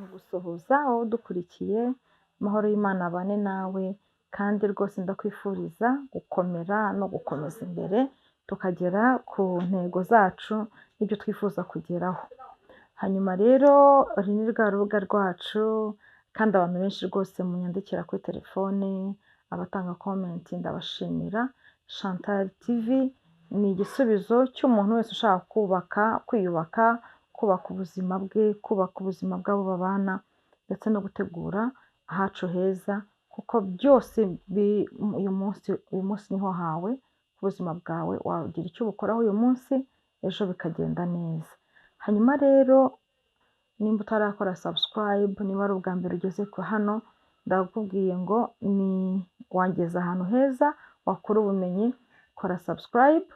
Nongeye kugusuhuza wowe udukurikiye, amahoro y'Imana abane nawe kandi rwose ndakwifuriza gukomera no gukomeza imbere, tukagera ku ntego zacu n'ibyo twifuza kugeraho. Hanyuma rero uru ni rwa rubuga rwacu kandi abantu benshi rwose munyandikira kuri telefone, abatanga comment ndabashimira. Chantal TV ni igisubizo cy'umuntu wese ushaka kubaka, kwiyubaka, kubaka ubuzima bwe, kubaka ubuzima bw'abo babana ndetse no gutegura ahacu heza, kuko byose uyu munsi niho hawe, ku buzima bwawe wagira icyo ubukoraho uyu munsi, ejo bikagenda neza. Hanyuma rero nimba utarakora subscribe, niba ari ubwa mbere ugeze ku hano, ndakubwiye ngo ni wangeze ahantu heza wakura ubumenyi. Kora subscribe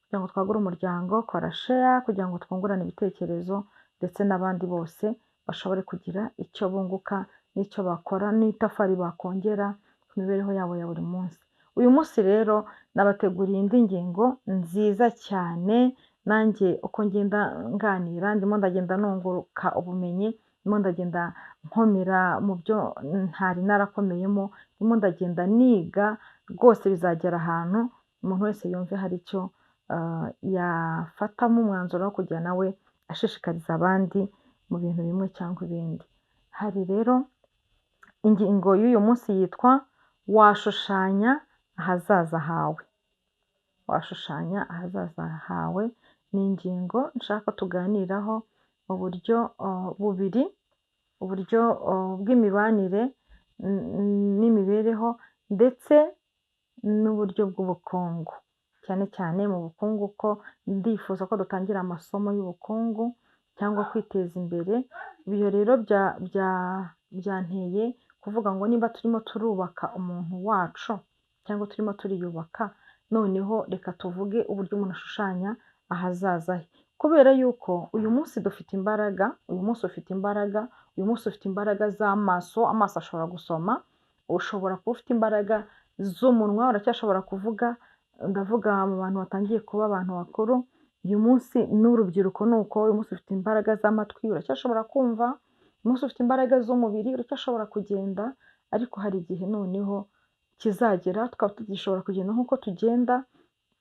kugira ngo twagure umuryango, kora share kugira ngo twungurane ibitekerezo ndetse n'abandi bose bashobore kugira icyo bunguka n'icyo bakora n'itafari bakongera ku mibereho yabo ya buri munsi. Uyu munsi rero nabateguriye indi ngingo nziza cyane. Nanjye uko ngenda nganira ndimo ndagenda nunguka ubumenyi, ndimo ndagenda nkomera mu byo ntari narakomeyemo, ndimo ndagenda niga rwose. Bizagera ahantu umuntu wese yumve hari icyo yafatamo umwanzuro wo kujya nawe ashishikariza abandi mu bintu bimwe cyangwa ibindi. Hari rero ingingo y'uyu munsi yitwa "Washushanya ahazaza hawe". Washushanya ahazaza hawe ni ingingo nshaka ko tuganiraho mu buryo bubiri: uburyo bw'imibanire n'imibereho ndetse n'uburyo bw'ubukungu, cyane cyane mu bukungu, ko ndifuza ko dutangira amasomo y'ubukungu cyangwa kwiteza imbere. Ibyo rero byanteye kuvuga ngo niba turimo turubaka umuntu wacu cyangwa turimo turiyubaka, noneho reka tuvuge uburyo umuntu ashushanya ahazaza he, kubera yuko uyu munsi dufite imbaraga, uyu munsi ufite imbaraga, uyu munsi ufite imbaraga z'amaso, amaso ashobora gusoma, ushobora kuba ufite imbaraga z'umunwa, uracyashobora kuvuga. Ndavuga mu bantu batangiye kuba abantu bakuru uyu munsi, n'urubyiruko ni uko. Uyu munsi ufite imbaraga z'amatwi, uracyashobora kumva, uyu munsi ufite imbaraga z'umubiri, uracyashobora kugenda, ariko hari igihe noneho kizagera tukaba tutagishobora kugenda nk'uko tugenda,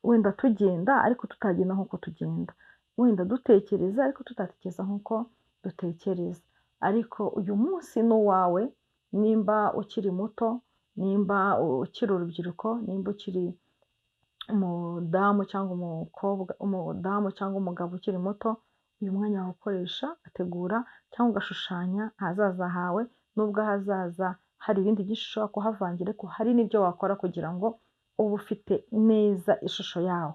wenda tugenda ariko tutagenda nk'uko tugenda, wenda dutekereza ariko tutatekereza nk'uko dutekereza. Ariko uyu munsi ni uwawe, nimba ukiri muto, nimba ukiri urubyiruko, nimba ukiri umudamu cyangwa umukobwa, umudamu cyangwa umugabo ukiri muto, uyu mwanya wawukoresha ugategura cyangwa ugashushanya ahazaza hawe, nubwo ahazaza hari ibindi byinshi ushobora kuhavangira, ariko hari n'ibyo wakora kugira ngo ube ufite neza ishusho yawo.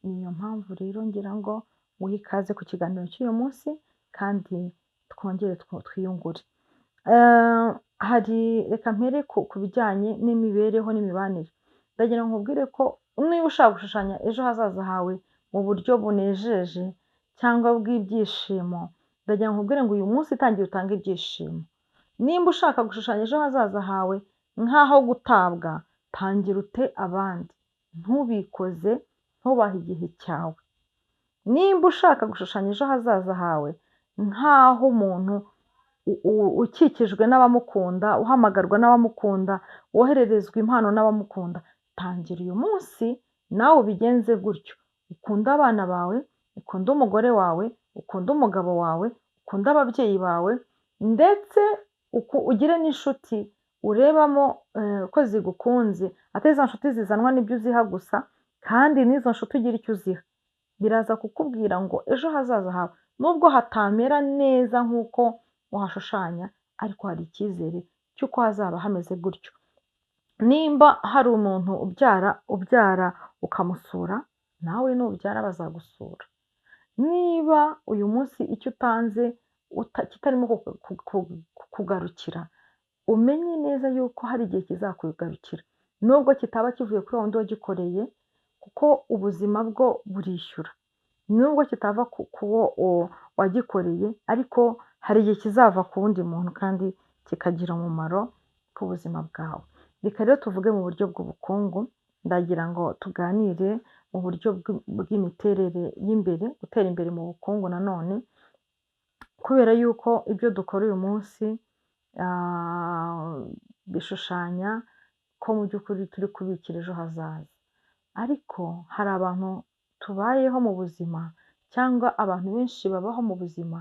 Niyo mpamvu rero ngira ngo nguhe ikaze ku kiganiro cy'uyu munsi kandi twongere twiyungure. Hari reka mpere ku bijyanye n'imibereho n'imibanire. Ndagira ngo nkubwire ko niba ushaka gushushanya ejo hazaza hawe mu buryo bunejeje cyangwa bw'ibyishimo, ndagira ngo nkubwire ngo uyu munsi tangira utange ibyishimo. Nimba ushaka gushushanya ejo hazaza hawe nk'aho gutabwa, tangira ute abandi, ntubikoze, ntubahe igihe cyawe. Nimba ushaka gushushanya ejo hazaza hawe nk'aho umuntu ukikijwe n'abamukunda, uhamagarwa n'abamukunda, wohererezwa impano n'abamukunda, tangira uyu munsi nawe ubigenze gutyo. Ukunde abana bawe, ukunde umugore wawe, ukunde umugabo wawe, ukunde ababyeyi bawe, ndetse ugire n'inshuti urebamo ko zigukunze, atari za nshuti zizanwa n'ibyo uziha gusa, kandi n'izo nshuti ugira icyo uziha. Biraza kukubwira ngo ejo hazaza hawe nubwo hatamera neza nk'uko wahashushanya, ariko hari icyizere cy'uko hazaba hameze gutyo. Nimba hari umuntu ubyara ukamusura, nawe nubyara bazagusura. Niba uyu munsi icyo utanze kitarimo kukugarukira, umenye neza yuko hari igihe kizakugarukira, nubwo kitaba kivuye kuri wa wundi wagikoreye, kuko ubuzima bwo burishyura. Nubwo kitava ku wo wagikoreye, ariko hari igihe kizava ku wundi muntu kandi kikagira umumaro ku buzima bwawe. Reka rero tuvuge mu buryo bw'ubukungu. Ndagira ngo tuganire mu buryo bw'imiterere y'imbere, gutera imbere mu bukungu nanone. Kubera yuko ibyo dukora uyu munsi bishushanya ko mu by'ukuri turi kubikira ejo hazaza. Ariko hari abantu tubayeho mu buzima, cyangwa abantu benshi babaho mu buzima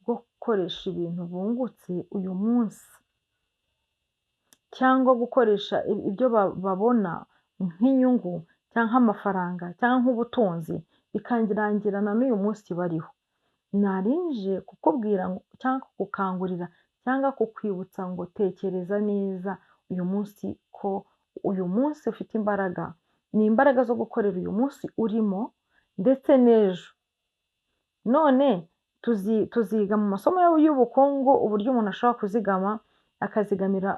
bwo gukoresha ibintu bungutse uyu munsi, cyangwa gukoresha ibyo babona nk'inyungu cyangwa nk'amafaranga cyangwa nk'ubutunzi, bikarangirana n'uyu munsi bariho. Narinje kukubwira cyangwa kukukangurira cyangwa kukwibutsa ngo tekereza neza uyu munsi, ko uyu munsi ufite imbaraga, ni imbaraga zo gukorera uyu munsi urimo ndetse n'ejo. None tuziga mu masomo y'ubukungu uburyo umuntu ashobora kuzigama, akazigamira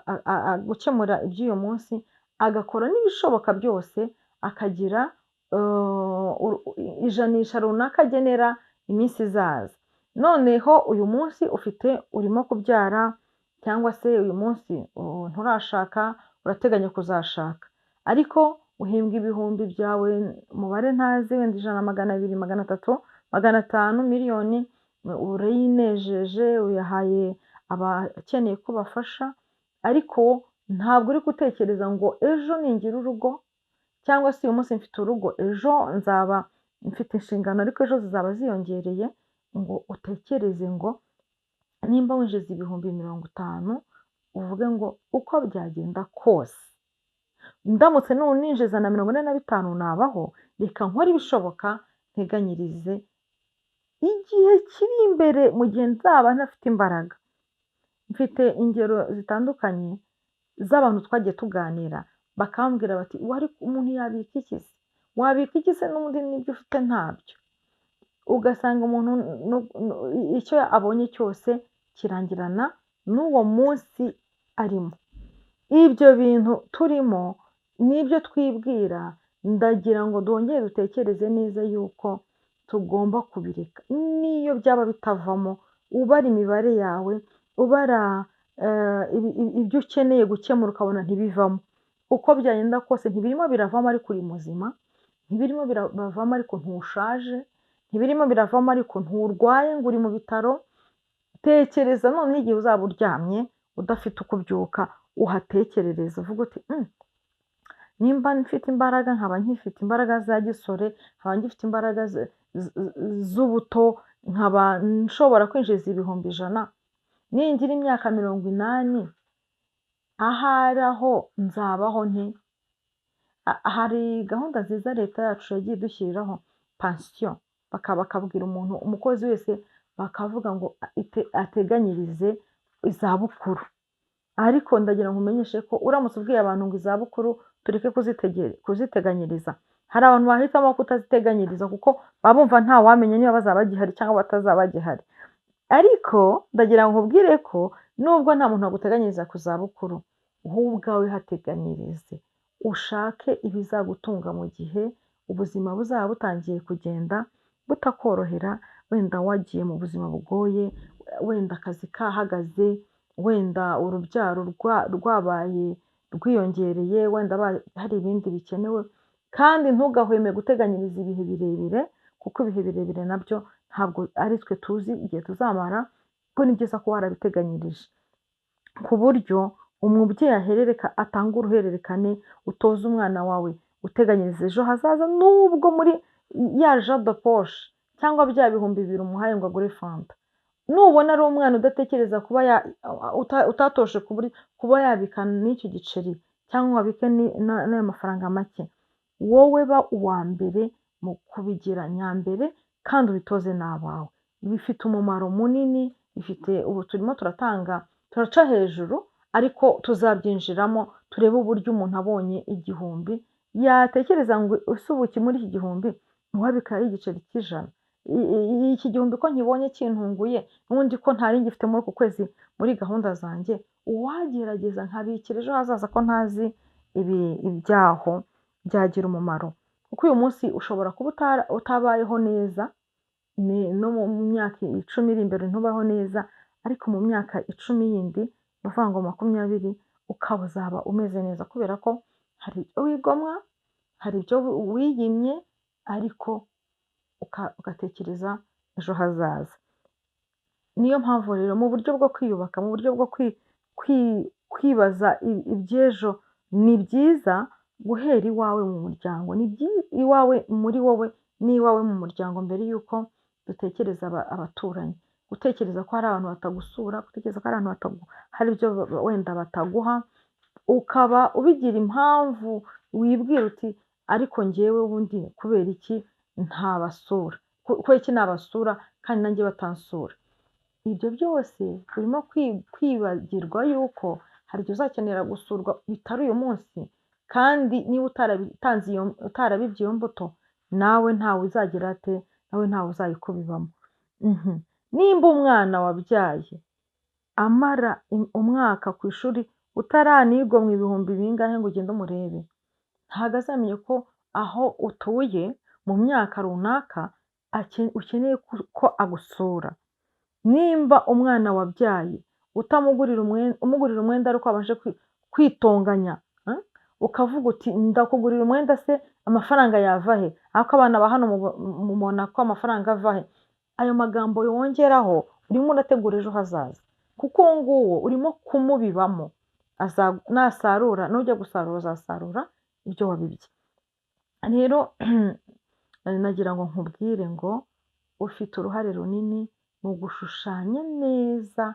gukemura iby'uyu munsi, agakora n'ibishoboka byose, akagira ijanisha runaka agenera iminsi izaza. Noneho uyu munsi ufite, urimo kubyara, cyangwa se uyu munsi nturashaka, urateganya kuzashaka, ariko uhembwa ibihumbi byawe, umubare ntazi, wenda 100, 200, 300, 500, miliyoni, urayinejeje, uyahaye abakeneye ko bafasha, ariko ntabwo uri gutekereza ngo ejo ningira urugo, cyangwa se uyu munsi mfite urugo, ejo nzaba mfite inshingano, ariko ejo zizaba ziyongereye, ngo utekereze ngo nimba winjiza 50,000, uvuge ngo uko byagenda kose, ndamutse ninjiza na 45 nabaho, reka nkore ibishoboka nteganyirize igihe kiri imbere mu gihe nzaba ntafite imbaraga. Mfite ingero zitandukanye z'abantu twagiye tuganira, bakambwira bati umuntu yabika iki se? Wabika iki se n'ubundi n'ibyo ufite ntabyo? Ugasanga umuntu icyo abonye cyose kirangirana n'uwo munsi arimo. Ibyo bintu turimo n'ibyo twibwira, ndagira ngo dongere dutekereze neza yuko tugomba kubireka. N'iyo byaba bitavamo, ubara imibare yawe, ubara ibyo ukeneye gukemura ukabona ntibivamo. Uko byagenda kose ntibirimo biravamo ariko uri muzima, ntibirimo biravamo ariko ntushaje, ntibirimo biravamo ariko nturwaye ngo uri mu bitaro. Tekereza noneho igihe uzaba uryamye udafite uko ubyuka, uhatekerereze uvuga uti nimba mfite imbaraga, nkaba nkifite imbaraga za gisore, nkaba ngifite imbaraga z'ubuto, nkaba nshobora kwinjiza 100,000, ningira imyaka 80 ahari aho nzabaho nte? Hari gahunda nziza leta yacu yagiye idushyiriraho, pansiyo, bakabwira umuntu, umukozi wese bakavuga ngo ateganyirize izabukuru. Ariko ndagira ngo umenyeshe ko uramutse ubwiye abantu ngo izabukuru tureke kuziteganyiriza, hari abantu bahitamo kutaziteganyiriza kuko baba bumva ntawamenya niba bazaba bagihari cyangwa batazaba bagihari. Ariko ndagira ngo nkubwire ko nubwo nta muntu waguteganyiriza ku zabukuru, wowe ubwawe hateganyirize, ushake ibizagutunga mu gihe ubuzima buzaba butangiye kugenda butakorohera, wenda wagiye mu buzima bugoye, wenda akazi kahagaze, wenda urubyaro rwabaye rwiyongereye, wenda hari ibindi bikenewe. Kandi ntugahweme guteganyiriza ibihe birebire, kuko ibihe birebire nabyo ntabwo ari twe tuzi igihe tuzamara, kuko ni byiza kuba warabiteganyirije ku buryo umubyeyi aherereka, atanga uruhererekane, utoza umwana wawe uteganyiriza ejo hazaza, nubwo muri ya argent de poche cyangwa bya 2000 umuhaye ngo agure fanta, nubona ari umwana udatekereza kuba utatoshe kuba yabika n'icyo giceri cyangwa ngo abike n'ayo mafaranga make, wowe ba uwa mbere mu kubigira nyambere kandi ubitoze n'abawe. Bifite umumaro munini, bifite ubu turimo turatanga, turaca hejuru, ariko tuzabyinjiramo turebe uburyo umuntu abonye 1000 yatekereza ngo ese ubu muri iki 1000 ntiwabikaho igiceri cy'100, iki 1000 ko nkibonye kintunguye, n'ubundi ko ntari ngifite muri uku kwezi muri gahunda zanjye, uwagerageza nkabikira ejo hazaza ko ntazi ibyaho byagira umumaro. Kuko uyu munsi ushobora kuba utabayeho neza, no mu myaka 10 iri imbere ntubaho neza, ariko mu myaka 10 yindi, ni ukuvuga ngo 20, ukaba uzaba umeze neza, kubera ko hari ibyo wigomwa, hari ibyo wiyimye, ariko ugatekereza ejo hazaza. Niyo mpamvu rero mu buryo bwo kwiyubaka, mu buryo bwo kwibaza iby'ejo, ni byiza guhera iwawe mu muryango, ni iwawe muri wowe n'iwawe mu muryango, mbere y'uko dutekereza abaturanyi. Gutekereza ko hari abantu batagusura, gutekereza ko hari abantu hari ibyo wenda bataguha, ukaba ubigira impamvu wibwira uti ariko njyewe ubundi kubera iki ntabasura, kubera iki nabasura kandi nanjye batansura. Ibyo byose urimo kwibagirwa yuko hari igihe uzakenera gusurwa bitari uyu munsi, kandi niba utarabibye iyo mbuto, nawe ntawe uzagira ate, nawe ntawe uzayikubibamo. Nimba umwana wabyaye amara umwaka ku ishuri utaranigomwa ibihumbi bingahe ngo ugende umurebe, ntabwo azamenya ko aho utuye mu myaka runaka ukeneye ko agusura. Nimba umwana wabyaye utamugurira umugurira umwenda ariko wabanje kwitonganya, ukavuga uti ndakugurira umwenda se amafaranga yava he, ariko abana ba hano mubona ko amafaranga ava he. Ayo magambo wongeraho urimo urategura ejo hazaza, kuko uwo nguwo urimo kumubibamo, nasarura nujya gusarura uzasarura ibyo wabibye. Rero nagira ngo nkubwire ngo ufite uruhare runini mu gushushanya neza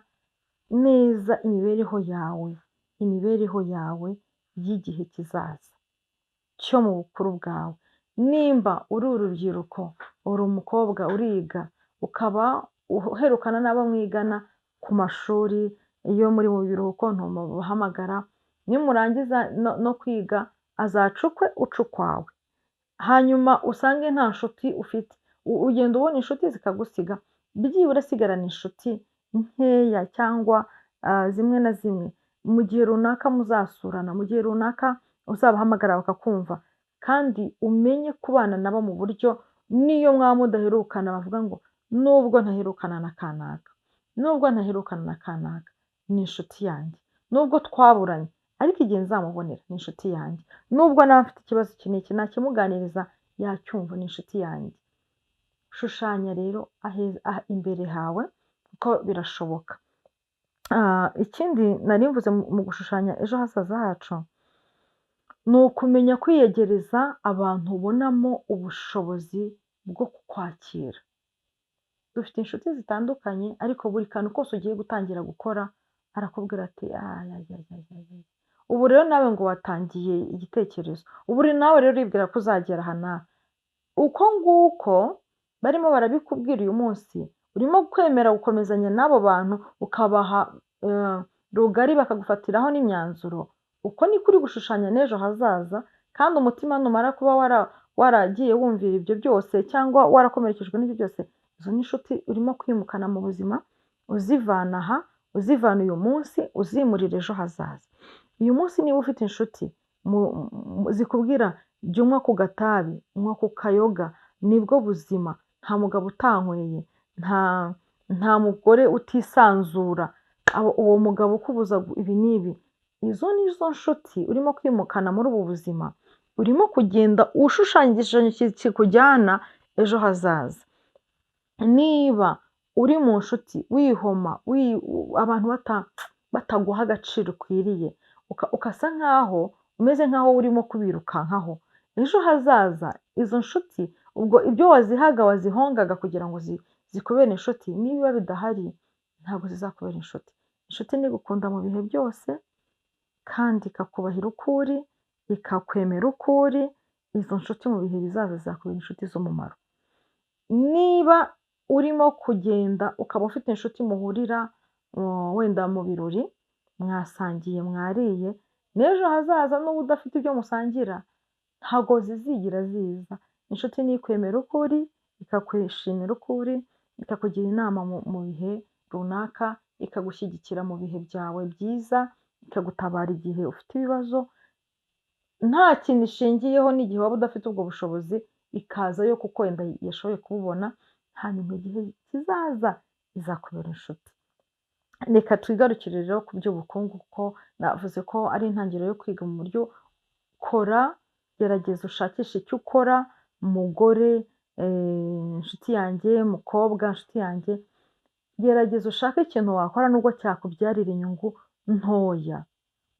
neza imibereho yawe, imibereho yawe y'igihe kizaza cyo mu bukuru bwawe. Nimba uri urubyiruko, uri umukobwa uriga, ukaba uherukana n'abo mwigana ku mashuri, iyo muri mu biruhuko ntumuhamagara, nimurangiza no kwiga azacukwe uca ukwawe, hanyuma usange nta nshuti ufite, ugenda ubona inshuti zikagusiga, byibura sigarana inshuti nkeya cyangwa zimwe na zimwe, mu gihe runaka muzasurana, mu gihe runaka uzabahamagara bakakumva, kandi umenye kubana nabo mu buryo n'iyo mwaba mudaherukana bavuga ngo nubwo ntaherukana na kanaka, nubwo ntaherukana na kanaka ni inshuti yanjye, nubwo twaburanye ariko igihe nzamubonera ni inshuti yanjye, nubwo nawe mfite ikibazo iki n'iki nakimuganiriza yacyumva, ni inshuti yanjye. Shushanya rero imbere hawe kuko birashoboka. Ikindi nari mvuze mu gushushanya ejo hazaza hacu, ni ukumenya kwiyegereza abantu ubonamo ubushobozi bwo kukwakira. Dufite inshuti zitandukanye, ariko buri kantu kose ugiye gutangira gukora arakubwira ati ubu rero nawe ngo watangiye igitekerezo, ubu nawe rero uribwira ko uzagera aha n'aha. Uko nguko barimo barabikubwira uyu munsi, urimo kwemera gukomezanya n'abo bantu ukabaha rugari bakagufatiraho n'imyanzuro. Uko niko uri gushushanya n'ejo hazaza, kandi umutima numara kuba waragiye wumvira ibyo byose cyangwa warakomerekejwe n'ibyo byose, izo ni inshuti urimo kwimukana mu buzima, uzivana aha, uzivana uyu munsi, uzimurira ejo hazaza. Uyu munsi niba ufite inshuti zikubwira jya unywa ku gatabi, unywa ku kayoga, nibwo buzima, nta mugabo utanyweye, nta mugore utisanzura, uwo mugabo ukubuza ibi n'ibi, izo ni zo nshuti urimo kwimukana muri ubu buzima, urimo kugenda ushushanya igishushanyo kikujyana ejo hazaza. Niba uri mu nshuti wihoma, abantu bataguha agaciro ukwiriye, ukasa nkaho umeze nkaho urimo kubirukankaho, ejo hazaza izo nshuti ubwo ibyo wazihaga wazihongaga kugira ngo zikubere inshuti, niba bidahari ntabwo zizakubera inshuti. Inshuti ni igukunda mu bihe byose kandi ikakubahira uko uri, ikakwemera uko uri, izo nshuti mu bihe bizaza zizakubera inshuti z'umumaro. Niba urimo kugenda ukaba ufite inshuti muhurira wenda mu birori, mwasangiye mwariye, n'ejo hazaza n'uba udafite ibyo musangira ntabwo zizigira ziza. Inshuti ni ikwemera uko uri, ikakwishimira uko uri, ikakugira inama mu bihe runaka, ikagushyigikira mu bihe byawe byiza, ikagutabara igihe ufite ibibazo, nta kintu ishingiyeho n'igihe waba udafite ubwo bushobozi, ikazayo kuko wenda yashoboye kububona, hanyuma igihe kizaza izakubera inshuti. Reka twigarukire rero ku by'ubukungu, kuko navuze ko ari intangiriro yo kwiga mu buryo kora, gerageza ushakishe icyo ukora, mugore, inshuti yanjye, mukobwa, inshuti yanjye, Gerageza ushake ikintu wakora nubwo cyakubyarira inyungu ntoya,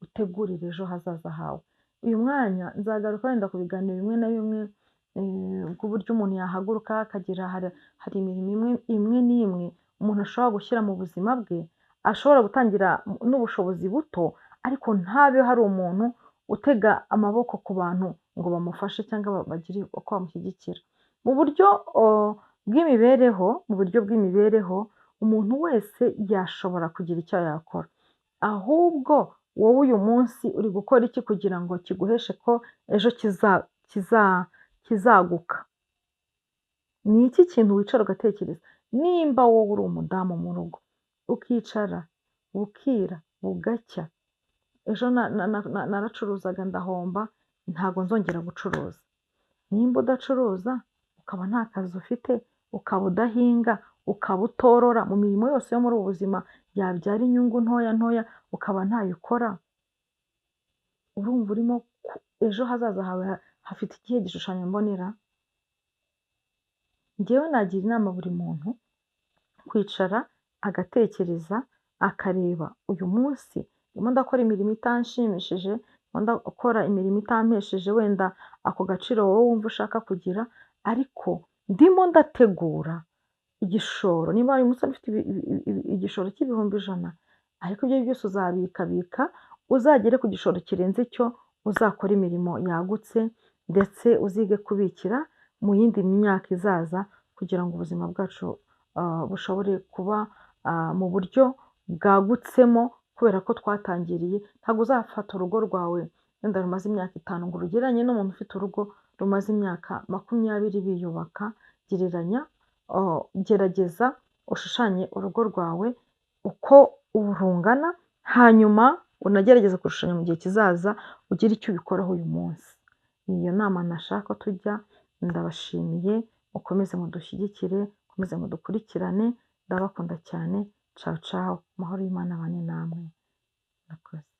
utegurire ejo hazaza hawe. Uyu mwanya nzagaruka wenda ku biganiro bimwe na bimwe bw'uburyo umuntu yahaguruka akagira, hari imirimo imwe n'imwe umuntu ashobora gushyira mu buzima bwe, ashobora gutangira n'ubushobozi buto, ariko ntabe hari umuntu utega amaboko ku bantu ngo bamufashe cyangwa bagire uko bamushyigikira. Mu buryo bw'imibereho, mu buryo bw'imibereho umuntu wese yashobora kugira icyo yakora, ahubwo wowe uyu munsi uri gukora iki kugira ngo kiguheshe ko ejo kizaguka? Ni iki kintu wicara ugatekereza? Nimba wowe uri umudamu mu rugo, ukicara bukira bugacya, ejo naracuruzaga ndahomba, ntabwo nzongera gucuruza. Nimba udacuruza, ukaba nta kazi ufite, ukaba udahinga, ukaba utorora, mu mirimo yose yo muri ubu buzima yabyara inyungu ntoya ntoya, ukaba ntayo ukora, urumva urimo ejo hazaza hawe hafite ikihe gishushanyo mbonera? Njyewe nagira inama buri muntu kwicara agatekereza, akareba uyu munsi ndimo ndakora imirimo itanshimishije, ndimo ndakora imirimo itampesheje wenda ako gaciro wowe wumva ushaka kugira, ariko ndimo ndategura igishoro. Niba uyu munsi ufite igishoro cy'100,000, ariko ibyo byose uzabikabika uzagere ku gishoro kirenze icyo, uzakora imirimo yagutse, ndetse uzige kubikira mu yindi myaka izaza, kugira ngo ubuzima bwacu bushobore kuba mu buryo bwagutsemo, kubera ko twatangiriye. Ntabwo uzafata urugo rwawe wenda rumaze imyaka 5 ngo urugereranye n'umuntu ufite urugo rumaze imyaka 20 biyubaka. Gereranya, gerageza ushushanye urugo rwawe uko rungana, hanyuma unagerageze kurushushanya mu gihe kizaza, ugire icyo ubikoraho uyu munsi. Iyo nama nashaka tujya, ndabashimiye, mukomeze mudushyigikire, mukomeze mudukurikirane, ndabakunda cyane. Ciao ciao, amahoro y'Imana abane namwe. Murakoze.